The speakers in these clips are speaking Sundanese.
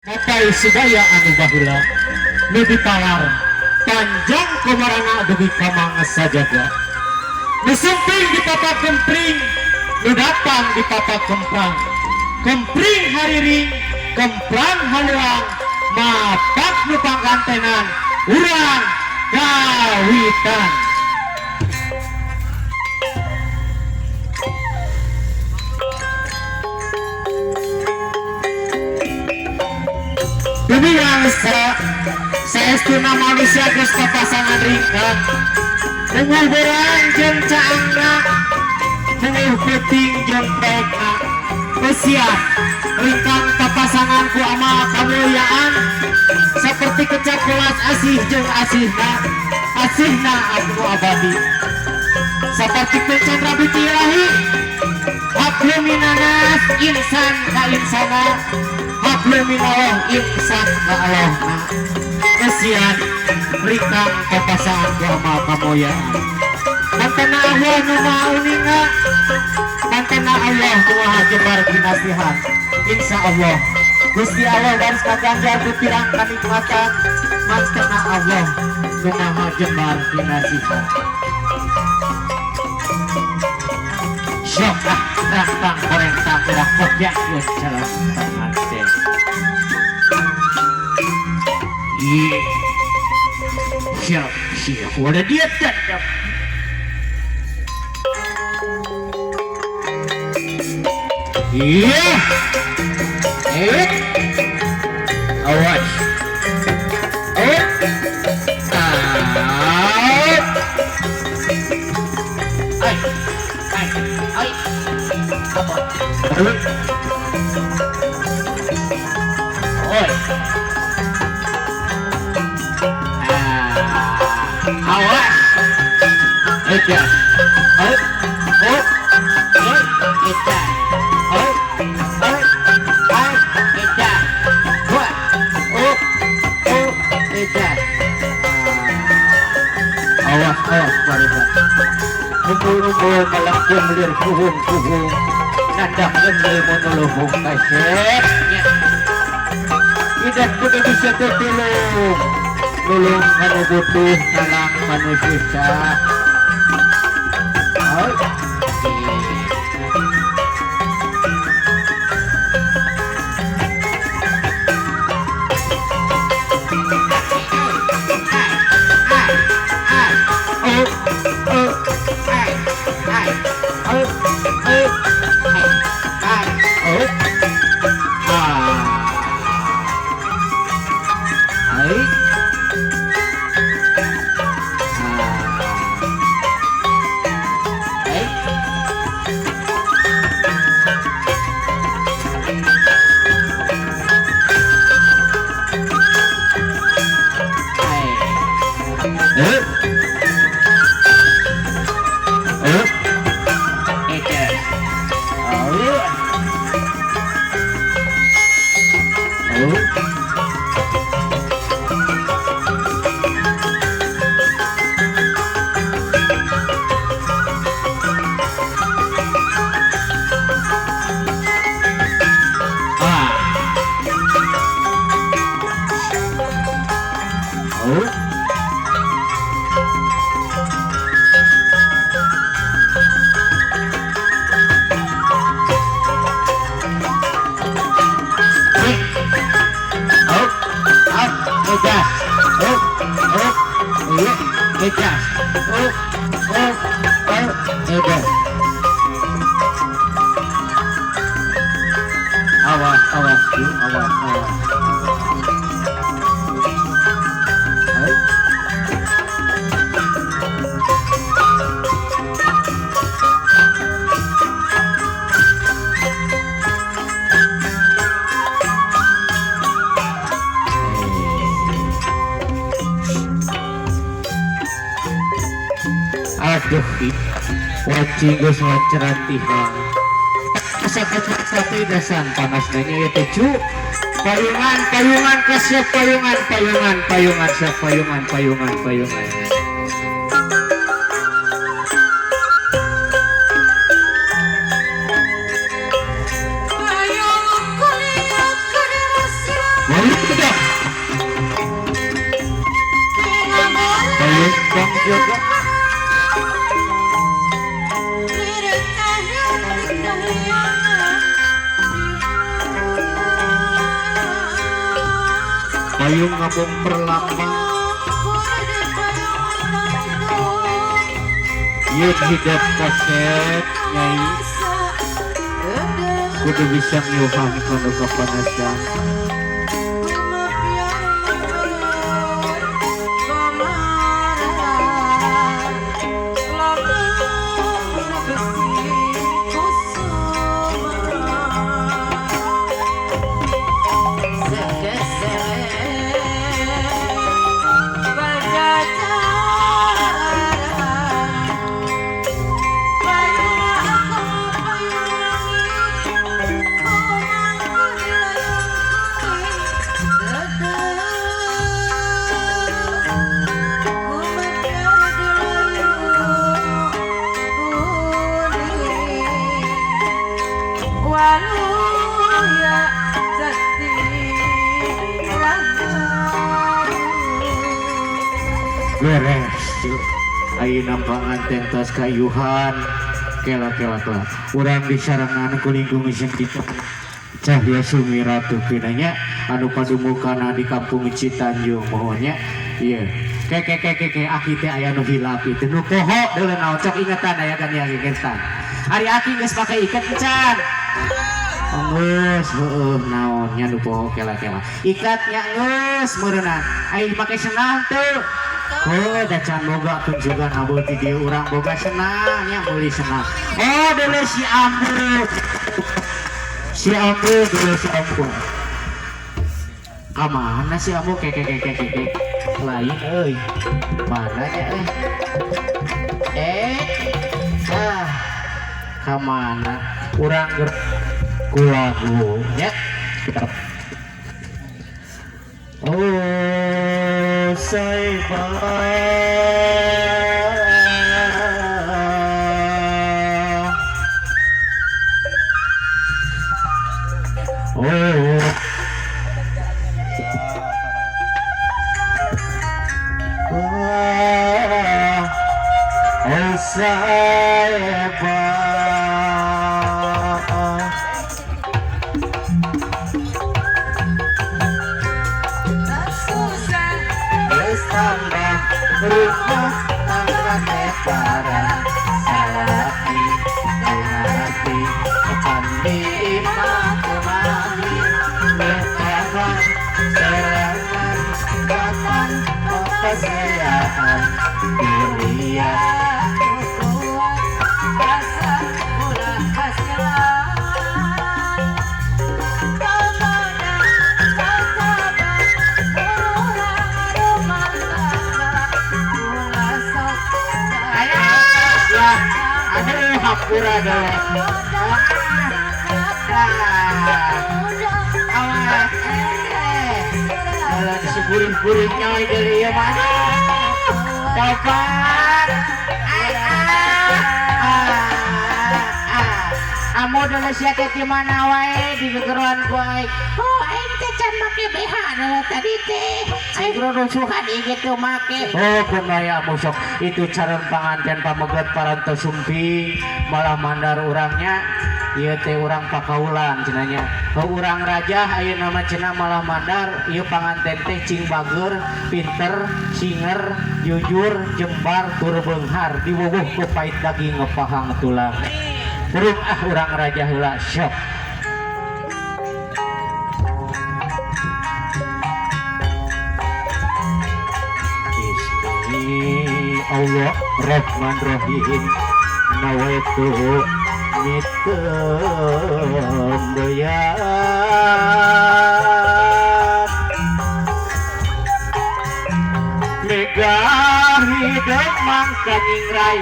Mapay sudaya anu baheula nu dipalar panjang komarana dugi ka mangasajaga. Nu sumping di papa kempring, nu datang di papa kemprang. Kempring hariring, kemprang haluang, mapak nu panggantenan urang kawitan. Dunia saestuna manusia geus papasangan ringkang unguh berang jeung caangna, unguh peuting jeung poekna. Usia ringkang papasangan ku amal kamuliaan seperti kecap kelas asih jeung asihna, asihna anu abadi seperti kencan rabiti ilahi. Hablum minanas insan ka insana, hablum minallah insan ka Allahna. Kesian ringkang papasangan ku amal kamuliaan. Mantena Allah nu maha uninga, mantena Allah nu maha jembar kinasihan. Insya Allah Gusti Allah baris kaganjar ku pirang kanikmatan. Mantena Allah nu maha jembar kinasihan. Syok ah rantang korentang urang kopiakeun calon pengantin. Iya. Siap, siap. Udah dia tetap. Iya. Awas. Out. Ai. Ai. Ai. Apa? Oi. Awas. Eja. Out. Out. Eja. Out. Out. Ai. Eja. Dua. Oh. Oh. Eja. Awas, awas, barita. Umpul-umpul melengkung lir kuhung-kuhung. Nandak gendel monolohung kasep. Idat kudu bisa tetulung. Nulung kanu butuh, nalang kanu susah. Awas, awas, awas, awas. Aduh, wajing geus waceran tihang. Asa dasan panas nanya ya cu. Payungan, payungan, kasih payungan, payungan, payungan, siap payungan, payungan, payungan. Baru payung bang jaga. Payung ngabung perlambang yeun hidup kasep nyai kudu bisa ngeuhan kono kapanasan. Beres ayeuna panganten tos kayuhan kela-kela kela urang disarengan ku lingkung kitu Cahya Sumiratu pinanya anu padumukana di kampung Citanjung mohonnya ieu ke ke ke ke aki teh aya nu hilap itu nu poho deuleu naon cok ingetan aya kan ya ingetan ari aki geus make iket encan geus heueuh naon nya nu poho kela-kela ikatnya geus meureunna ai make senang teu. Oh, da can boga kunjungan abul ti dieu urang boga senang nya meuli senang. Oh, deuleu si Ambu. Si Ambu deuleu si Ambu. Ka mana si Ambu ke ke ke ke ke. Lain euy. Mana nya euy? Ah. Ka mana? Urang ku lagu nya. Oh, saibah oh oh saibah rumah tangga para salaki hati candi kemari leparan serangan kapan peseaan dunia hampura dong. Awas, kalau disugurin-gurinnya dari ya mana? Tobat. Amo dulu sia teh di mana wae di gegeroan ku aing. Oh, aing teh can make BH dulu tadi teh. Aing rusuhan gitu make. Oh, kumaha musok itu calon panganten pameget parantos sumping malah mandar urangnya. Ieu teh urang pakaulan cenah nya. Oh, urang raja ayeuna mah cenah malah mandar ieu panganten teh cing bager, pinter, singer, jujur, jembar, tur beunghar, diwuwuh ku pait daging ngepahang tulang. Burung ah urang raja heula syok. Bismi Allah Rahman Rahim nawaitu mitembeyan mega hidup mangka nyingrai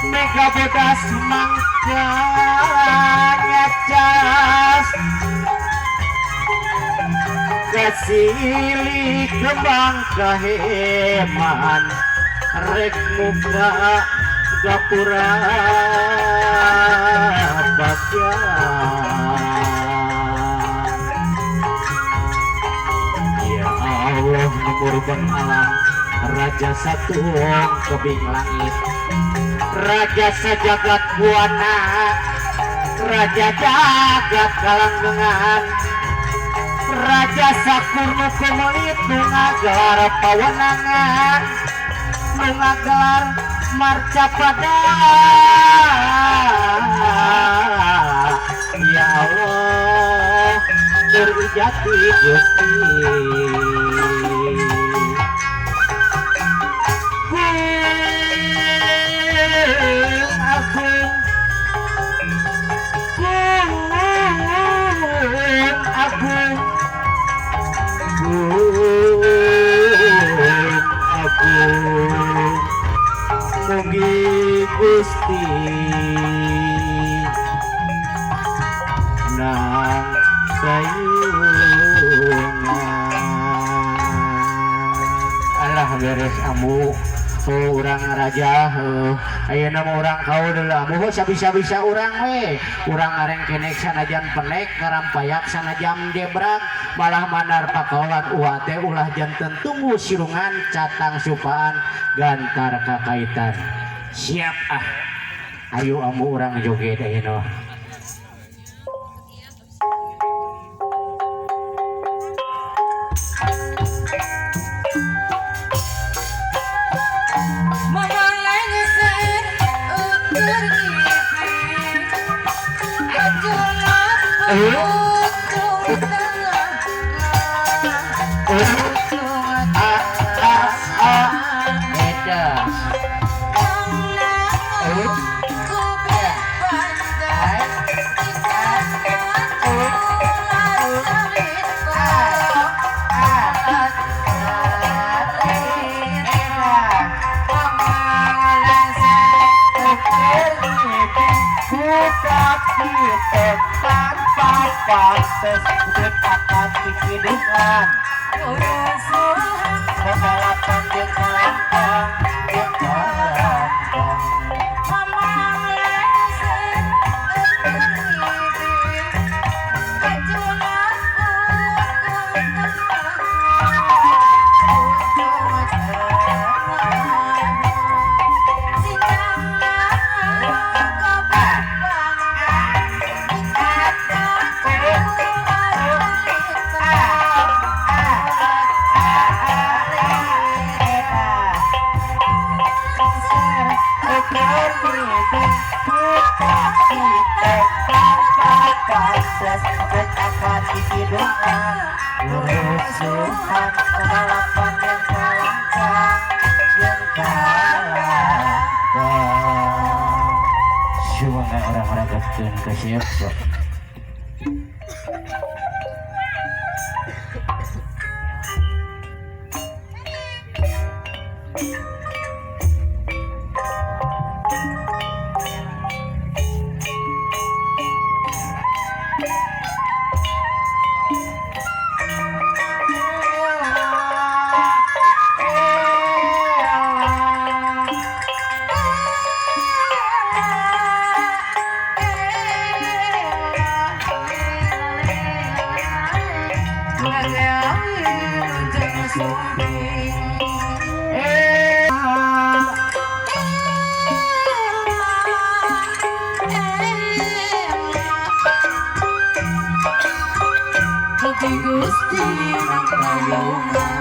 mega bodas mangka nyacas kasili kembang kaheman rek muka gapura bagya. Murban alam, raja satuong kebing langit, raja sajagat buana, raja jagat kalanggengan, raja sakurnu kumelit nu ngagelar pawenangan, nu ngagelar marcapada. Ya Allah berijati Gusti. Agung agung agung agung mugi Gusti nang sayungan. Alah beres ambu. Oh, urang raja ayeuna mah urang kaul deui ambu sabisa-bisa urang we urang ngarengkenek sanajan penek ngarampayak sanajan jebrak malah mandar pakaulan uwa teh ulah janten tunggu sirungan catang supaan gantar kakaitan. Siap ah, ayo ambu urang joget ayeuna. Gusti nang payungan.